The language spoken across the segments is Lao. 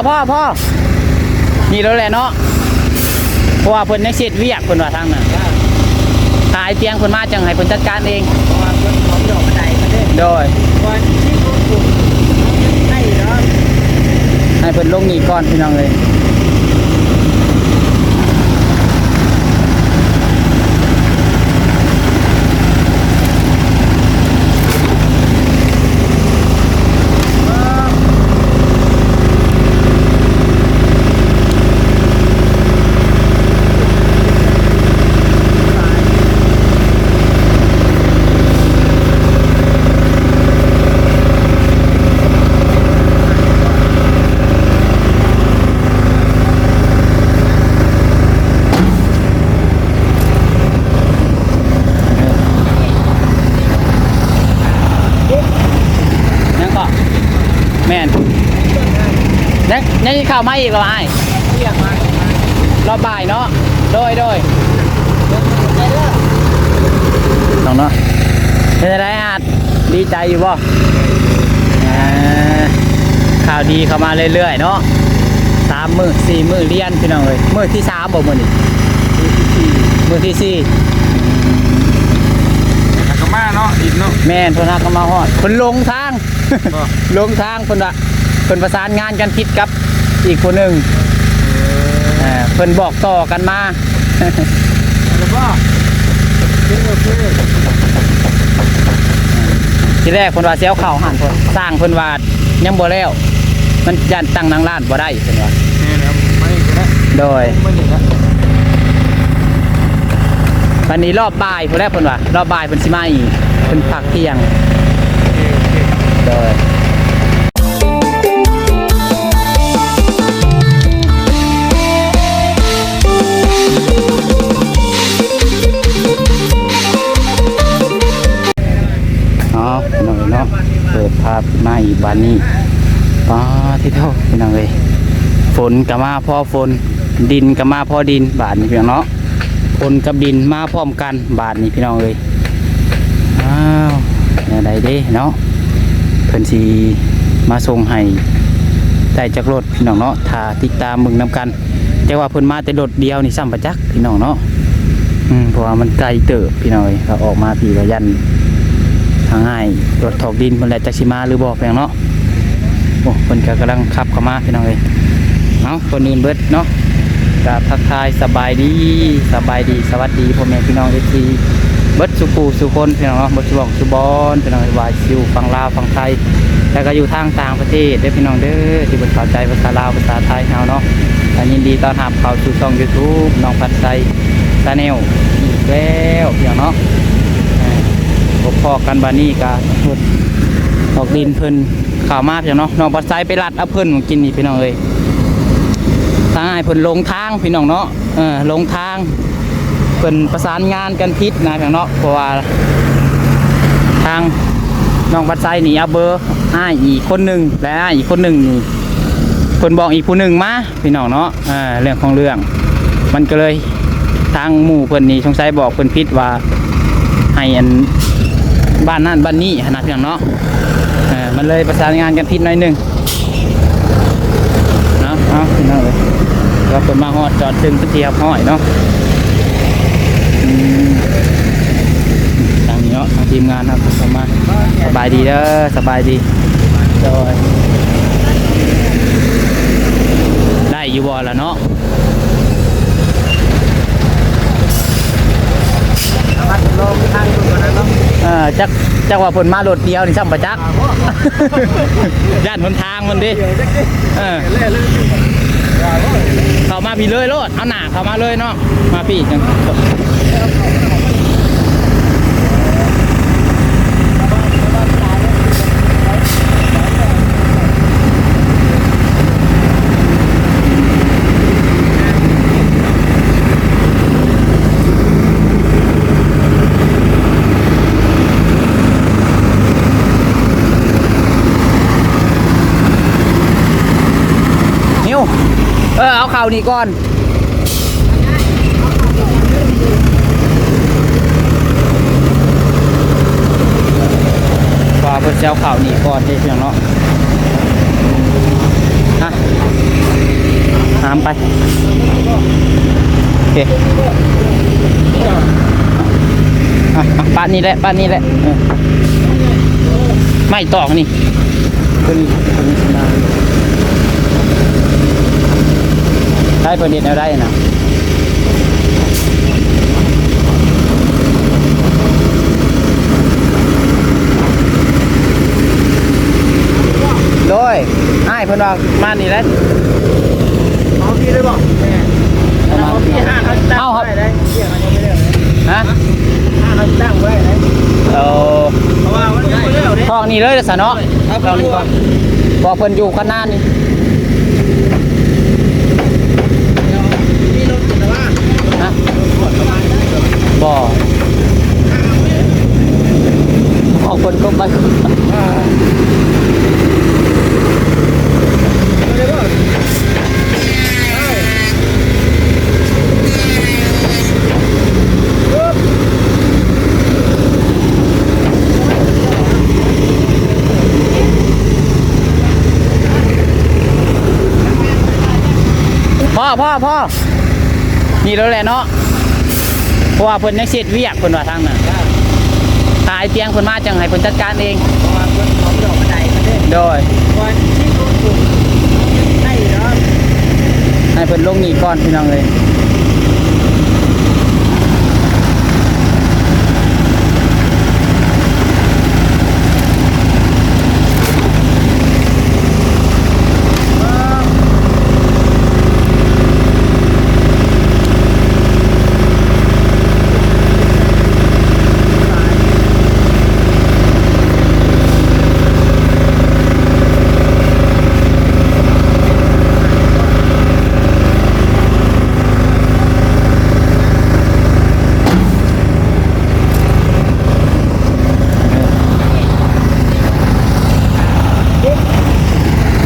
ພໍ ພໍ ນີ້ໂລດແຫຼະເນາະ ເພາະວ່າເພິ່ນຍັງຊິເຮັດວຽກ ເພິ່ນວ່າທາງນັ້ນ ຖ້າອ້າຍຕຽງເພິ່ນມາຈັ່ງໃຫ້ເພິ່ນຈັດການເອງ ເພາະວ່າເພິ່ນເອົາດອກບັນໄດມາເດ້ ໂດຍ ກ່ອນທີ່ຊິລົງປຸ້ນ ໃຫ້ເນາະ ໃຫ້ເພິ່ນລົງນີ້ກ່ອນ ພີ່ນ້ອງເອີຍ. ຍັງເກາະ ແມ່ນ ຍັງ ຍັງຊິເຂົ້າມາອີກເຫາອ້າຍ? ຮອບບ່າຍເນາະ ໂດຍ ໂດຍ ນ້ອງເນາະ ເປັນຈັ່ງໃດອາດ ດີໃຈຢູ່ບໍ່? ອ່າ ຂ່າວດີເຂົ້າມາເລື້ອຍໆເນາະ ສາມມື້ສີ່ມື້ລຽນ ພີ່ນ້ອງເອີຍ ມື້ທີສາມບໍ່ມື້ນີ້? ມື້ທີສີ່ ມື້ທີສີ່ ຫາກະມາເນາະ ອີກເນາະ ແມ່ນ ເພິ່ນຫາກະມາຮອດ ເພິ່ນຫຼົງທາງ ບໍ່? ຫຼົງທາງ ເພິ່ນວ່າ ເພິ່ນປະສານງານກັນຜິດກັບອີກຜູ້ໜຶ່ງ ເອີ ເອີ ເພິ່ນບອກຕໍ່ກັນມາ ແລ້ວບໍ່? ໂອເຄ ໂອເຄ ທີແລກເພິ່ນວ່າຊິເອົາເຂົ້າຫັ້ນ ຊ່າງເພິ່ນວ່າຍັງບໍ່ແລ້ວ ມັນຢ້ານຕັ້ງໜັງຮ້ານບໍ່ໄດ້ ເພິ່ນວ່າ ແມ່ນແລ້ວ ມານີ້ກໍໄດ້ ໂດຍ ມານີ້ລະ ບັດນີ້ຮອບບ່າຍພຸ້ນແຫຼະ ເພິ່ນວ່າ ຮອບບ່າຍເພິ່ນຊິມາອີກ ເພິ່ນພັກທ່ຽງ ໂອເຄ ໂອເຄ ໂດຍ. ເອົາ ພີ່ນ້ອງເອີຍເນາະ ເປີດພາບມາອີກບາດນີ້ ປາດທິໂທ ພີ່ນ້ອງເອີຍ ຝົນກໍມາພໍຝົນ ດິນກໍມາພໍດິນ ບາດນີ້ ພີ່ນ້ອງເນາະ ຝົນກັບດິນມາພ້ອມກັນ ບາດນີ້ ພີ່ນ້ອງເອີຍ ອ້າວ ແນວໃດເດ້ເນາະ ເພິ່ນຊິມາສົ່ງໃຫ້ໄດ້ຈັກລົດ ພີ່ນ້ອງເນາະ ຖ້າຕິດຕາມເບິ່ງນຳກັນ. ແຕ່ວ່າເພິ່ນມາແຕ່ລົດດຽວນີ້ຊ້ຳປະຈັກ ພີ່ນ້ອງເນາະ ອືມ ເພາະວ່າມັນໄກເຕີບ ພີ່ນ້ອງເອີຍ ຖ້າອອກມາພີ້ກໍຢ້ານທາງອ້າຍລົດຖອກດິນເພິ່ນແຫຼະ ຈັກຊິມາຫຼືບໍ່ ພີ່ນ້ອງເນາະ. ໂອ້ ເພິ່ນກໍກຳລັງຂັບເຂົ້າມາ ພີ່ນ້ອງເອີຍ. ເອົາ ກ່ອນອື່ນເບິດເນາະ ກໍທັກທາຍສະບາຍດີ ສະບາຍດີ ສະຫວັດດີພໍ່ແມ່ພີ່ນ້ອງ ເອັຟຊີ ເບິດສູ່ຜູ້ສູ່ຄົນ ພີ່ນ້ອງເນາະ ເບິດສູ່ໝ່ອງສູ່ບ່ອນ ພີ່ນ້ອງເອີຍ ວ່າຊິຢູ່ຝັ່ງລາວຝັ່ງໄທ ແລ້ວກໍຢູ່ທາງຕ່າງປະເທດເດີ ພີ່ນ້ອງເດີ ທີ່ບໍ່ເຂົ້າໃຈພາສາລາວພາສາໄທເຮົາເນາະ. ກໍຍິນດີຕ້ອນຮັບເຂົ້າສູ່ຊ່ອງຢູທູບ ນ້ອງພັດໄຊ Channel ອີກແລ້ວ ພີ່ນ້ອງເນາະ. ເອີ ພົບພໍ້ກັນບາດນີ້ກະ ອອກດິນເພິ່ນເຂົ້າມາ ພີ່ນ້ອງເນາະ. ນ້ອງພັດໄຊໄປລັດເອົາເພິ່ນມື້ກີ້ນີ້ ພີ່ນ້ອງເອີຍ. ທາງອ້າຍເພິ່ນຫຼົງທາງ ພີ່ນ້ອງເນາະ. ເອີ ຫຼົງທາງ ເພິ່ນປະສານງານກັນຜິດນະ ພີ່ນ້ອງເນາະ. ເພາະວ່າທາງນ້ອງພັດໄຊນີ້ເອົາເບີອ້າຍອີກຄົນໜຶ່ງ ແລະ ອ້າຍອີກຄົນໜຶ່ງນີ້ ເພິ່ນບອກອີກຜູ້ໜຶ່ງມາ ພີ່ນ້ອງເນາະ. ເອີ ເລື່ອງຂອງເລື່ອງ ມັນກໍເລີຍ ທາງໝູ່ເພິ່ນນີ້ສົງໄສບອກເພິ່ນຜິດວ່າ ໃຫ້ອັນ ບ້ານນັ້ນບ້ານນີ້ຫັ້ນນະ ພີ່ນ້ອງເນາະ. ເອີ ມັນເລີຍປະສານງານກັນຜິດໜ້ອຍໜຶ່ງເນາະ. ເອົາ ພີ່ນ້ອງເອີຍ ວ່າເພິ່ນມາຮອດຈອດເຖິງເປັນທີ່ຮຽບຮ້ອຍເນາະ. ອືມ ທາງນີ້ເນາະ ທາງທີມງານເຮົາເຂົ້າມາ. ສະບາຍດີເດີ ສະບາຍດີ. ໂດຍ ໄດ້ຢູ່ບໍ່ລະເນາະ? ເອີ ຈັກ ຈັກວ່າເພິ່ນມາລົດດຽວນີ້ຊ້ຳປະຈັກ ຢ້ານຫົນທາງມັນເດ້. ເອີ ເຂົ້າມາພີ້ເລີຍໂລດ ເອົາໜ້າເຂົ້າມາເລີຍເນາະ. ມາພີ້ຈັ່ງ ຫິວ ເອີ ເອົາເຂົ້ານີ້ກ່ອນ. ວ່າເພິ່ນຊິເອົາເຂົ້ານີ້ກ່ອນເດ້ ພີ່ນ້ອງເນາະ. ອ່ະ ຫາມໄປ ໂອເຄ ອ່ະ ອ່ະ ປະນີ້ແຫຼະ ປະນີ້ແຫຼະ ເອີ ໄມ້ຕອກນີ້ ຕົວນີ້ ຕົວນີ້ ໃຊ້ເພິ່ນເຮັດແນວໃດນະ? ໂດຍ ອ້າຍເພິ່ນວ່າປະມານນີ້ແຫຼະ ເອົາທີ່ໄດ້ບໍ່? ປະມານ ເອົາທີ່ຫ້າງເຮົາຕັ້ງໄວ້ໄດ້ ຮະ? ຫ້າງເຮົາຕັ້ງໄວ້ໄດ້ ເອີ ເພາະວ່າມັນຍັງບໍ່ແລ້ວເດ້ ທ້ອງນີ້ເລີຍຊະເນາະ ເອົາ ທ້ອງນີ້ກ່ອນ ເພິ່ນຢູ່ ບໍ່ ເພິ່ນຢູ່ຄະນະນີ້ ມີລົດຂຶ້ນມາ ຮະ? ບໍ່ ຂອງເພິ່ນກົບໄວ້ ພໍ ພໍ ພໍ ນີ້ແລ້ວແຫຼະເນາະ ເພາະວ່າເພິ່ນຍັງເຮັດວຽກ ເພິ່ນວ່າທາງນັ້ນ ຖ້າອ້າຍຕຽງເພິ່ນມາຈັ່ງໃຫ້ເພິ່ນຈັດການເອງ ເພາະວ່າເພິ່ນເອົາດອກມາໄດເພິ່ນເດ້ ໂດຍ ວ່າຊິລົງ ໄດ້ດອກ ໃຫ້ເພິ່ນລົງນີ້ກ່ອນ ພີ່ນ້ອງເອີຍ.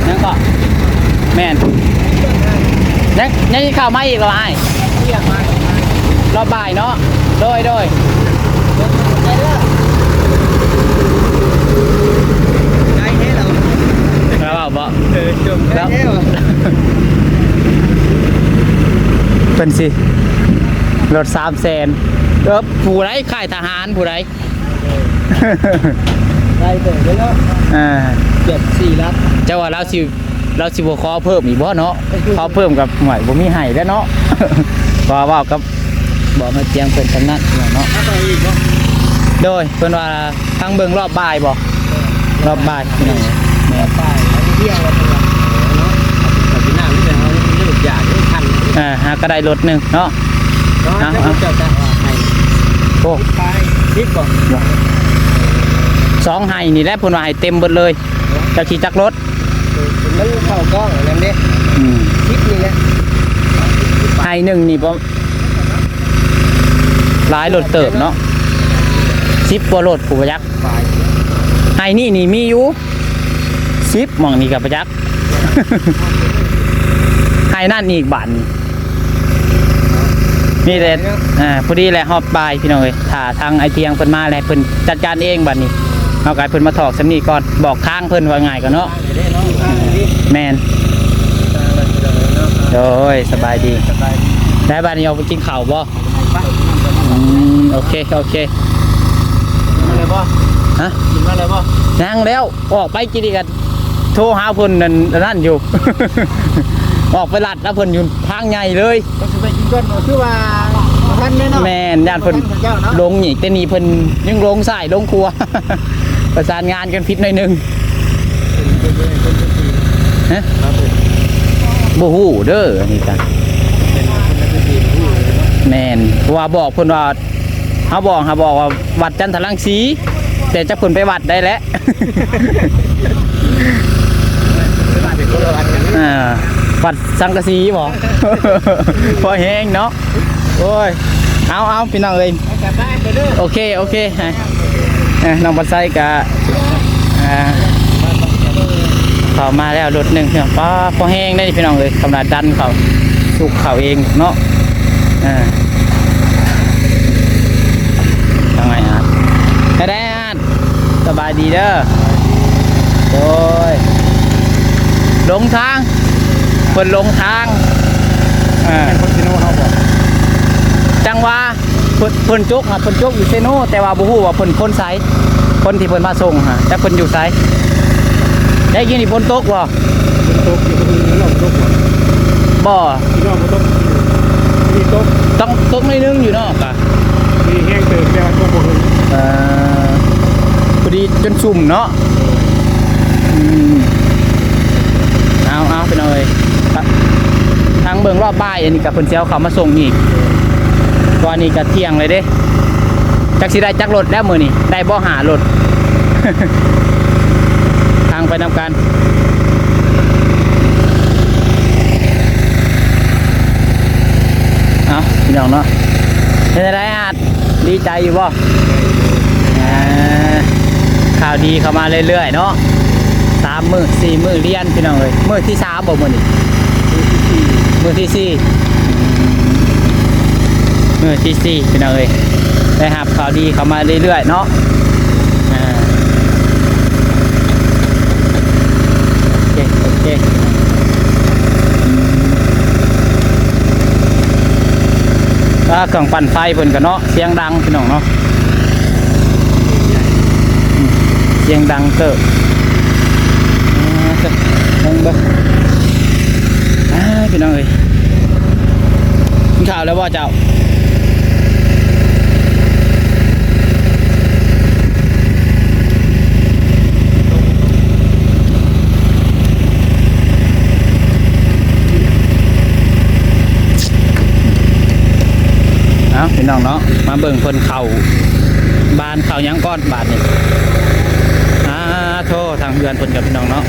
ຍັງເກາະ ແມ່ນ ຍັງ ຍັງຊິເຂົ້າມາອີກເຫລອອ້າຍ? ຮອບບ່າຍເນາະ ໂດຍ ໂດຍ ໄດ້ເດ້ລາວ ລາວເວົ້າບໍ່? ເອີ ຈົງໄດ້ແລ້ວ ເພິ່ນຊິລົດສາມແສນ ເອີ ຜູ້ໃດ ຄ້າຍທະຫານຜູ້ໃດ? ໄດ້ເຕີບເດ້ເນາະ ອ່າ ເກືອບສີ່ຫຼັກ ເຈົ້າວ່າລາວຊິ ລາວຊິບໍ່ຂໍເພີ່ມອີກບໍ່ເນາະ? ຂໍເພີ່ມກໍ ໂອ້ຍ ບໍ່ມີໃຫ້ແລ້ວເນາະ ເພາະວ່າເວົ້າກັບບໍ່ມາຕຽງເພິ່ນທາງນັ້ນເນາະ ເອົາຕໍ່ອີກບໍ່? ໂດຍ ເພິ່ນວ່າທາງເບິ່ງຮອບບ່າຍບໍ່? ເອີ ຮອບບ່າຍພີ່ນ້ອງ ແມ່ນ ບ່າຍ ອັນນີ້ທ່ຽງແລ້ວເພິ່ນວ່າ ເນາະ ເອົາກິນນ້ຳນີ້ແຫຼະ ເຮົາເລີກຢາກ ເອີ ຄັນ ອ່າ ຫາກໍໄດ້ລົດໜຶ່ງເນາະ ເນາະ ເນາະ ເຈົ້າຈະວ່າໃຫ້ ໂອ້ ສິບປາຍ ສິບບໍ່? ສອງໄຮ່ນີ້ແຫຼະ ເພິ່ນວ່າໃຫ້ເຕັມເບິດເລີຍ ຈັກຊິຈັກລົດ ມັນເຂົ້າກ້ອງອັນນັ້ນເດ້ ອືມ ສິບນີ້ແຫຼະ ໄຮ່ໜຶ່ງນີ້ບໍ່ ຫຼາຍລົດເຕີບເນາະ ສິບກວ່າລົດ ຜູ້ບໍ່ຈັກ ໄຮ່ນີ້ນີ້ມີຢູ່ ສິບ ໝ່ອງນີ້ກໍບໍ່ຈັກ ໃຫ້ນັ້ນອີກບາດນີ້ ມີແຕ່ ອ່າ ພໍດີແຫຼະຮອບບ່າຍພີ່ນ້ອງເອີຍ ຖ້າທາງອ້າຍຕຽງເພິ່ນມາແລ້ວ ເພິ່ນຈັດການເອງບາດນີ້ ເຮົາກໍໃຫ້ເພິ່ນມາຖອກສ່ຳນີ້ກ່ອນ ບອກທາງເພິ່ນວ່າງ່າຍກ່ອນເນາະ ແມ່ນ ໂດຍ ສະບາຍດີ ສະບາຍດີ ແລ້ວບາດນີ້ອອກໄປກິນເຂົ້າບໍ່? ອືມ ໂອເຄ ໂອເຄ ກິນມາແລ້ວບໍ່? ຮະ? ກິນມາແລ້ວບໍ່? ຍັງແລ້ວ ອອກໄປກີ້ນີ້ກໍໂທຫາເພິ່ນນັ້ນ ອັນນັ້ນຢູ່ ອອກໄປລັດນຳເພິ່ນຢູ່ທາງໃຫຍ່ເລີຍ ກໍຊິໄປກິນກ່ອນ ຄືວ່າບໍ່ທັນແນ່ເນາະ ແມ່ນ ຢ້ານເພິ່ນ ບໍ່ທັນເຂົາເຈົ້າເນາະ ລົງອີກ ແຕ່ນີ້ເພິ່ນຍັງລົງຊ້າຍລົງຂວາ ປະສານງານກັນຜິດໜ້ອຍໜຶ່ງ ຮະ? ບໍ່ຮູ້ເດີ ອັນນີ້ກະ ແມ່ນ ເພາະວ່າບອກເພິ່ນວ່າ ເຮົາບອກ ເຮົາບອກວ່າວັດຈັນທະລັງສີ ແຕ່ຈັກເພິ່ນໄປວັດໃດແຫຼະ ອ່າ ວັດສັງກະສີບໍ? ພໍແຮງເນາະ ໂອ້ຍ ເອົາ ເອົາ ພີ່ນ້ອງເອີຍ ໂອເຄ ໂອເຄ ເອີ ນ້ອງບັນໄຊກະ ອ່າ ເຂົ້າມາແລ້ວລົດໜຶ່ງ ພີ່ນ້ອງ ປ້າ ພໍແຮງເດ້ພີ່ນ້ອງເອີຍ ຂະໜາດດັນເຂົ້າ ສຸກເຂົ້າເອງເນາະ ອ່າ ຈັ່ງໃດອາດ ແທ້ໆ ສະບາຍດີເດີ ໂດຍ ຫຼົງທາງ ເພິ່ນຫຼົງທາງ. ເອີ ແມ່ນຄົນເຊໂນເຮົາບໍ່? ຈັ່ງວ່າ ເພິ່ນ ເພິ່ນຈົກຫາ ເພິ່ນຈົກຢູ່ເຊໂນ ແຕ່ວ່າບໍ່ຮູ້ວ່າເພິ່ນຄົນໃສ ຄົນທີ່ເພິ່ນມາສົ່ງຫາ ຈັກເພິ່ນຢູ່ໃສ. ໄດ້ຍິນນີ້ຝົນຕົກບໍ່? ຝົນຕົກຢູ່ ເພິ່ນເນາະ ບໍ່ຕົກບໍ່? ບໍ່ ຢູ່ນອກບໍ່ຕົກ ມີຕົກ ຕ້ອງຕົກໜ້ອຍໜຶ່ງຢູ່ເນາະ ກະມີແຮງເຕີບ ແຕ່ວ່າຕົກບໍ່ເຖິງ. ເອີ ພໍດີຈົນຊຸ່ມເນາະ. ອືມ ເອົາ ເອົາ ພີ່ນ້ອງເອີຍ ທາງເບິ່ງລອບບ່າຍ ອັນນີ້ກະເພິ່ນຊິເອົາເຂົ້າມາສົ່ງອີກ. ຕອນນີ້ກະທ່ຽງເລີຍເດ້ ຈັກຊິໄດ້ຈັກລົດແລ້ວມື້ນີ້ ໄດ້ບໍ່ຫ້າລົດ. ທາງໄປນຳກັນ. ເອົາ ພີ່ນ້ອງເນາະ ເປັນຈັ່ງໃດອາດ ດີໃຈຢູ່ບໍ່? ເອີ ຂ່າວດີເຂົ້າມາເລື້ອຍໆເນາະ ສາມມື້ສີ່ມື້ລຽນ ພີ່ນ້ອງເອີຍ. ມື້ທີສາມບໍ່ມື້ນີ້? ມື້ທີສີ່ ມື້ທີສີ່ ມື້ທີສີ່ ພີ່ນ້ອງເອີຍ ໄດ້ຮັບຂ່າວດີເຂົ້າມາເລື້ອຍໆເນາະ. ອ່າ ໂອເຄ ໂອເຄ ອືມ ອ່າ ເຄື່ອງປັ່ນໄຟເພິ່ນກະເນາະ ສຽງດັງ ພີ່ນ້ອງເນາະ ອືມ ສຽງດັງເຕີບ. ອ່າ ເບິ່ງ ເບິ່ງ ອ່າ ພີ່ນ້ອງເອີຍ ກິນຂ້າວແລ້ວບໍ່ເຈົ້າ? ເອົາ ພີ່ນ້ອງເນາະ ມາເບິ່ງເພິ່ນເຂົ້າບ້ານເຂົ້າຫຍັງກ່ອນບາດນີ້. ອ່າ ໂທ ທາງເຮືອນເພິ່ນກັບ ພີ່ນ້ອງເນາະ.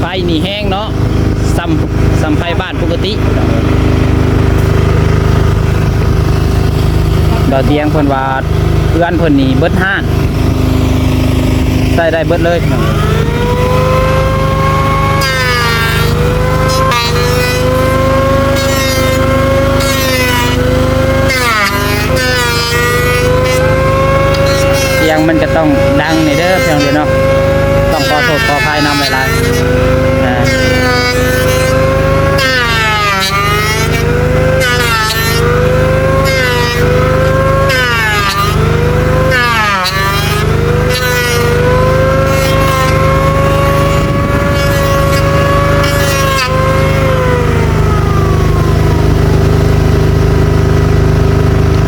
ໄຟນີ້ແຮງເນາະ ສ່ຳ ສ່ຳໄຟບ້ານປົກກະຕິ. ບ່າວຕຽງເພິ່ນວ່າເຮືອນເພິ່ນນີ້ເບິດຮ້ານ ໃຊ້ໄດ້ເບິດເລີຍ. ສຽງມັນກະຕ້ອງດັງແດ່ເດີ ເພງເດເນາະ ຕ້ອງຂໍໂທດຂໍອະໄພນຳຫຼາຍໆ. ອ່າ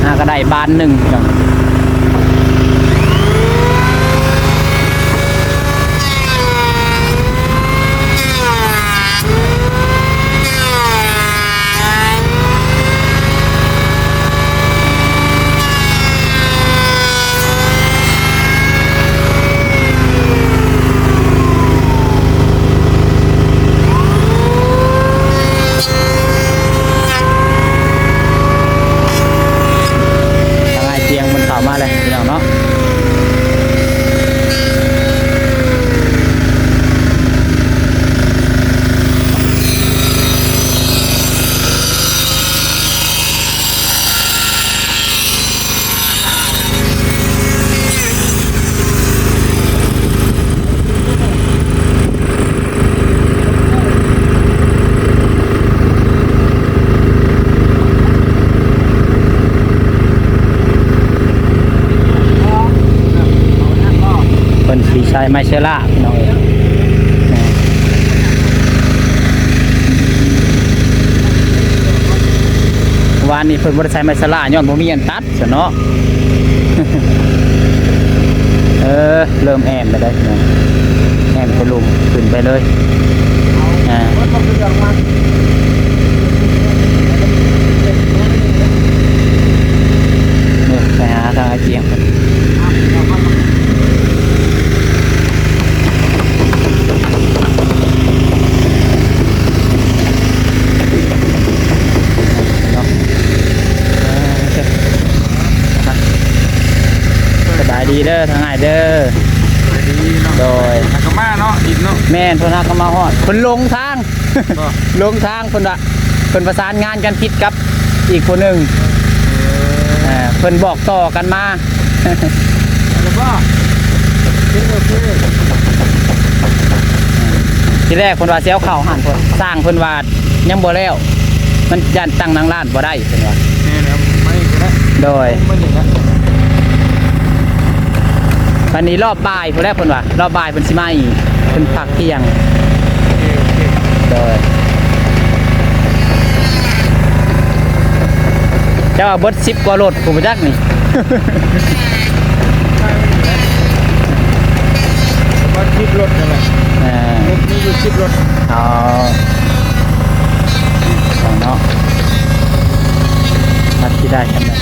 ອ່າ ກະໄດ້ບານໜຶ່ງ. ທາງອ້າຍຕຽງເພິ່ນເຂົ້າມາແລ້ວ ພີ່ນ້ອງເນາະ. ເພິ່ນຊິໃສ່ໄມ້ເຊື້ອລາ ພີ່ນ້ອງເອີຍ. ວານນີ້ເພິ່ນບໍ່ໄດ້ໃສ່ໄມ້ສະຫຼາ ຍ້ອນບໍ່ມີອັນຕັດຊັ້ນເນາະ. ເອີ ເລີ່ມແອມໄປໄດ້ພີ່ນ້ອງ ແອມທະລຸຂຶ້ນໄປເລີຍ. ອ່າ ນີ້ໄປຫາທາງອາຈຽງເພິ່ນ. ເນາະ ອ່າ ສະບາຍດີເດີທາງອ້າຍເດີ. ສະບາຍດີເນາະ. ໂດຍ ຫາກະມາເນາະ ດິນເນາະ ແມ່ນ ເພິ່ນຫາກະມາຮອດ ເພິ່ນຫຼົງທາງ ບໍ່ ຫຼົງທາງ ເພິ່ນວ່າ ເພິ່ນປະສານງານກັນຜິດກັບອີກຜູ້ໜຶ່ງ ເອີ ເອີ ເພິ່ນບອກຕໍ່ກັນມາ ແລ້ວບໍ່ ໂອເຄ ໂອເຄ ທີແລກເພິ່ນວ່າຊິເອົາເຂົ້າຫັ້ນ ເພິ່ນ ຊ່າງເພິ່ນວ່າ ຍັງບໍ່ແລ້ວ ມັນຢ້ານຕັ້ງໜັງຮ້ານບໍ່ໄດ້ເພິ່ນວ່າ ແມ່ນແລ້ວ ມາອີກກໍໄດ້ ໂດຍ ມານີ້ລະ ບັດນີ້ຮອບບ່າຍພຸ້ນແຫຼະເພິ່ນວ່າ ຮອບບ່າຍເພິ່ນຊິມາອີກ ເພິ່ນພັກທ່ຽງ ໂອເຄ ໂອເຄ ໂດຍ ເຈົ້າວ່າເບິດສິບກວ່າລົດ ຜູ້ຈັກນີ້ ປະມານສິບລົດນັ້ນແຫຼະ ເອີ ລົດມີຢູ່ສິບລົດ ອໍ ເນາະ ມັກຊິໄດ້ກັນແຫຼະ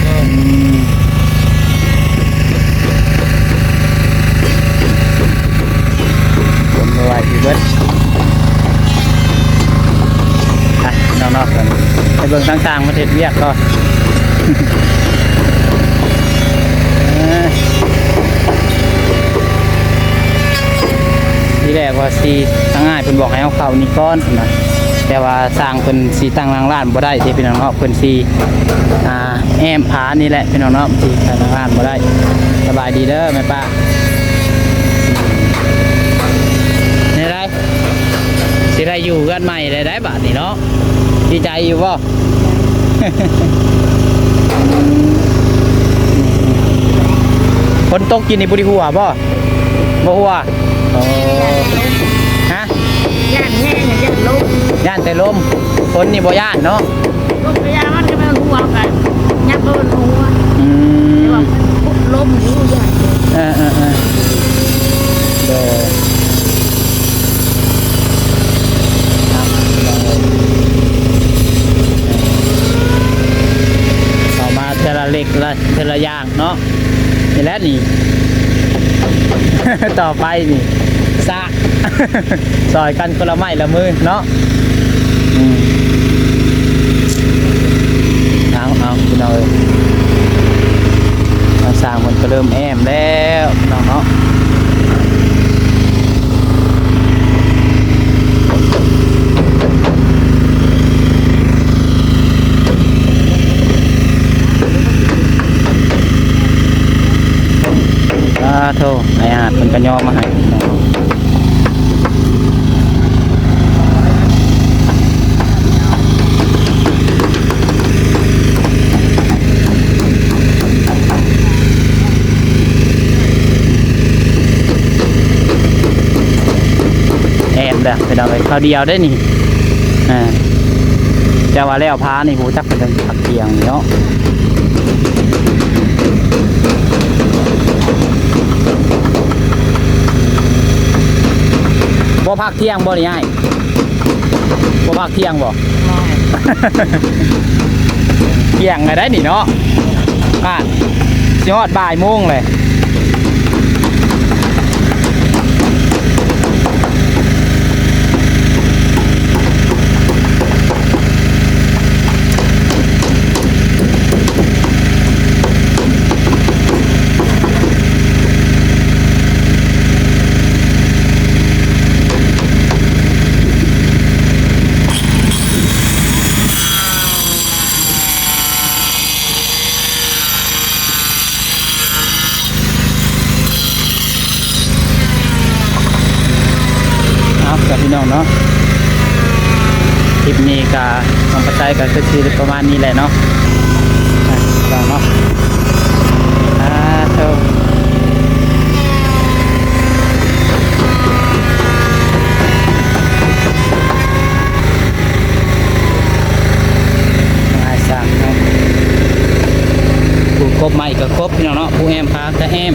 ອືມ ຄົນບໍ່ໄຫວຢູ່ເບິດ ໄປ ນ້ອງໆ ໄປເບິ່ງທາງຊ່າງເພິ່ນເຮັດວຽກກ່ອນ ເອີ ທີແລກວ່າຊິ ທາງອ້າຍເພິ່ນບອກໃຫ້ເຮົາເຂົ້ານີ້ກ່ອນ ເພິ່ນວ່າ ແຕ່ວ່າຊ່າງເພິ່ນຊິຕັ້ງໜັງຮ້ານບໍ່ໄດ້ເດ້ພີ່ນ້ອງເນາະ ເພິ່ນຊິ ອ່າ ແອ້ມຜານີ້ແຫຼະພີ່ນ້ອງເນາະ ຊິຕັ້ງໜັງຮ້ານບໍ່ໄດ້ ສະບາຍດີເດີແມ່ປ້າ ແນວໃດ ຊິໄດ້ຢູ່ເຮືອນໃໝ່ແລ້ວໄດ໋ບາດນີ້ເນາະ ດີໃຈຢູ່ບໍ່? ຝົນຕົກກິນນີ້ບໍ່ໄດ້ຮົ່ວບໍ່? ບໍ່ຮົ່ວ ໂອ້ ຮະ ຢ້ານແຮງ ຢ້ານລົມ ຢ້ານແຕ່ລົມ ຝົນນີ້ບໍ່ຢ້ານເນາະ ລົມກໍຢ່າ ມັນກໍແມ່ນຮົ່ວ ກໍຍັບໂດນຫົວ ອືມ ແຕ່ວ່າລົມຢູ່ຢ້ານ ເອີໆໆ ໂດຍ ເຂົ້າມາເທື່ອລະເລັກລະ ເທື່ອລະຢ່າງເນາະ ນີ້ແຫຼະນີ້ ຕໍ່ໄປນີ້ ສາກ ຊ່ອຍກັນຄົນລະໄມ້ລະມືເນາະ ອືມ ເອົາໆ ພີ່ນ້ອງເອີຍ ທາງຊ່າງເພິ່ນກໍເລີ່ມແອ້ມແລ້ວເນາະ ເນາະ ສາທຸ ອ້າຍອາດເພິ່ນກໍຍໍມາໃຫ້ ແອ້ມແລ້ວພີ່ນ້ອງເອີຍ ຄາວດຽວເດ້ນີ້ ອ່າ ແຕ່ວ່າແລ້ວພານີ້ ຮູ້ຈັກເພິ່ນ ພັກທ່ຽງເນາະ ບໍ່ພັກທ່ຽງບໍ່ນີ້ອ້າຍ? ບໍ່ພັກທ່ຽງບໍ່? ບໍ່ ທ່ຽງແລ້ວໄດ໋ນີ້ເນາະ ອ່າ ຊິຮອດບ່າຍໂມງແລ້ວ. ເອົາ ກັບພີ່ນ້ອງເນາະ ຄລິບນີ້ກະ ນ້ອງປາໄຕກະຄືຊິປະມານນີ້ແຫຼະເນາະ ອ່ະ ພີ່ນ້ອງເນາະ ສາທຸ ອ້າຍຊ່າງເນາະ ຜູ້ກົບໄມ້ກໍກົບ ພີ່ນ້ອງເນາະ ຜູ້ແອ້ມຜາກໍແອ້ມ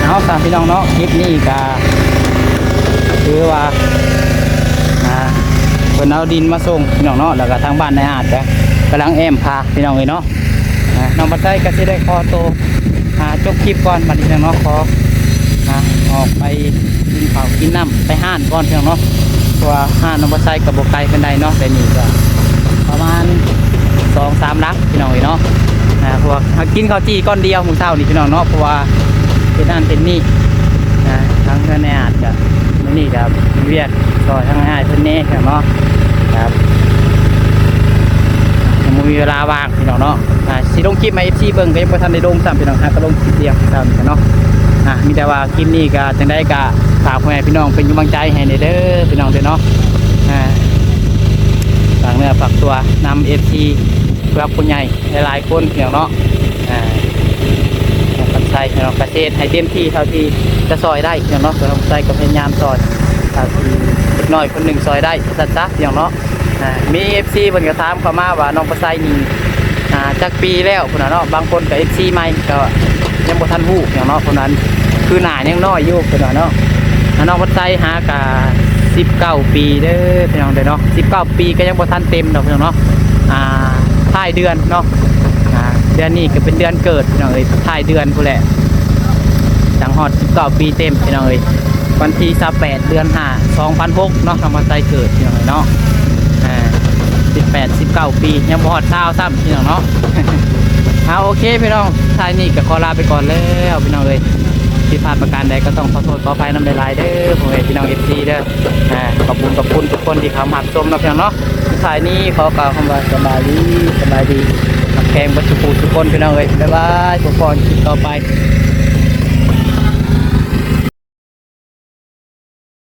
ເອົາຊະ ພີ່ນ້ອງເນາະ ຄລິບນີ້ກໍ ຖືວ່າ ອ່າ ເພິ່ນເອົາດິນມາສົ່ງພີ່ນ້ອງເນາະ ແລ້ວກໍທາງບ້ານນາຍອາດກໍກຳລັງແອ້ມຜາພີ່ນ້ອງເອີຍເນາະ ອ່າ ນ້ອງບັນໄດກໍຊິໄດ້ຂໍໂຕ ອ່າ ຈົບຄລິບກ່ອນບັດນີ້ພີ່ນ້ອງເນາະ ຂໍ ອອກໄປກິນເຂົ້າກິນນ້ຳ ໄປຮ້ານກ່ອນ ພີ່ນ້ອງເນາະ ເພາະວ່າຮ້ານນ້ອງປາໄຊກໍບໍ່ໄກປານໃດເນາະ ແຕ່ນີ້ກໍປະມານສອງສາມຫຼັກ ພີ່ນ້ອງເອີຍເນາະ ອ່າ ເພາະວ່າຫາກິນເຂົ້າຈີ່ກ້ອນດຽວມື້ເຊົ້ານີ້ ພີ່ນ້ອງເນາະ ເພາະວ່າເຮັດນັ້ນເຮັດນີ້ ອ່າ ທາງເຮືອນແອອາດກະ ມື້ນີ້ກະມີວຽກຊ່ອຍທາງອ້າຍເພິ່ນແດ່ ພີ່ນ້ອງເນາະ ຄັບ ຍັງບໍ່ມີເວລາວ່າງ ພີ່ນ້ອງເນາະ ອ່າ ຊິລົງຄລິບໃຫ້ເອັຟຊີເບິ່ງ ກໍຍັງບໍ່ທັນໄດ້ລົງຊ້ຳ ພີ່ນ້ອງ ຫາກໍລົງຄລິບດຽວເຊົ້ານີ້ເນາະ ອ່າ ມີແຕ່ວ່າຄລິບນີ້ກໍຈັ່ງໃດກໍຝາກພໍ່ແມ່ພີ່ນ້ອງເປັນກຳລັງໃຈໃຫ້ແດ່ເດີ ພີ່ນ້ອງເດີເນາະ ອ່າ ຝາກເນື້ອຝາກຕົວນຳເອັຟຊີ ຜູ້ຫຼັກຜູ້ໃຫຍ່ຫຼາຍໆຄົນ ພີ່ນ້ອງເນາະ ອ່າ ນ້ອງປາໄຊ ພີ່ນ້ອງ ກໍຊິເຮັດໃຫ້ເຕັມທີ່ເທົ່າທີ່ຈະຊ່ອຍໄດ້ ພີ່ນ້ອງເນາະ ນ້ອງປາໄຊກໍພະຍາຍາມຊ່ອຍ ເທົ່າທີ່ເດັກນ້ອຍຄົນໜຶ່ງຊ່ອຍໄດ້ ວ່າຊັ້ນຊະ ພີ່ນ້ອງເນາະ ອ່າ ມີເອັຟຊີເພິ່ນກໍຖາມເຂົ້າມາວ່າ ນ້ອງປາໄຊນີ້ ອ່າ ຈັກປີແລ້ວພຸ້ນນະເນາະ ບາງຄົນກໍເອັຟຊີໃໝ່ກໍຍັງບໍ່ທັນຮູ້ຫຍັງເນາະ ເພາະນັ້ນຄືໜ້າຍັງນ້ອຍຢູ່ເພິ່ນວ່າເນາະ ອ່າ ນ້ອງປາໄຊຫາກະສິບເກົ້າປີເດີ ພີ່ນ້ອງເດີເນາະ ສິບເກົ້າປີກໍຍັງບໍ່ທັນເຕັມດອກ ພີ່ນ້ອງເນາະ ອ່າ ທ້າຍເດືອນເນາະ ອ່າ ເດືອນນີ້ກໍເປັນເດືອນເກີດ ພີ່ນ້ອງເອີຍ ທ້າຍເດືອນພຸ້ນແຫຼະ ຈັ່ງຮອດສິບເກົ້າປີເຕັມ ພີ່ນ້ອງເອີຍ ວັນທີຊາວແປດ ເດືອນຫ້າ ສອງພັນຫົກເນາະ ນ້ອງປາໄຊເກີດ ພີ່ນ້ອງເອີຍເນາະ ອ່າ ສິບແປດ ສິບເກົ້າປີ ຍັງບໍ່ຮອດຊາວຊ້ຳ ພີ່ນ້ອງເນາະ ອ່າ ໂອເຄ ພີ່ນ້ອງ ທ້າຍນີ້ກໍຂໍລາໄປກ່ອນແລ້ວ ພີ່ນ້ອງເອີຍ ຜິດພາດປະການໃດກໍຕ້ອງຂໍໂທດຂໍອະໄພນຳຫຼາຍໆເດີ ພໍ່ແມ່ພີ່ນ້ອງເອັຟຊີເດີ ອ່າ ຂອບຄຸນ ຂອບຄຸນທຸກຄົນທີ່ເຂົ້າມາຮັບຊົມເນາະ ພີ່ນ້ອງເນາະ ສຸດທ້າຍນີ້ຂໍກ່າວຄຳວ່າສະບາຍດີ ສະບາຍດີ ຮັກແພງເບິດສູ່ຜູ້ສູ່ຄົນ ພີ່ນ້ອງເອີຍ ບາຍບາຍ ພົບກັນຄລິບຕໍ່ໄປ.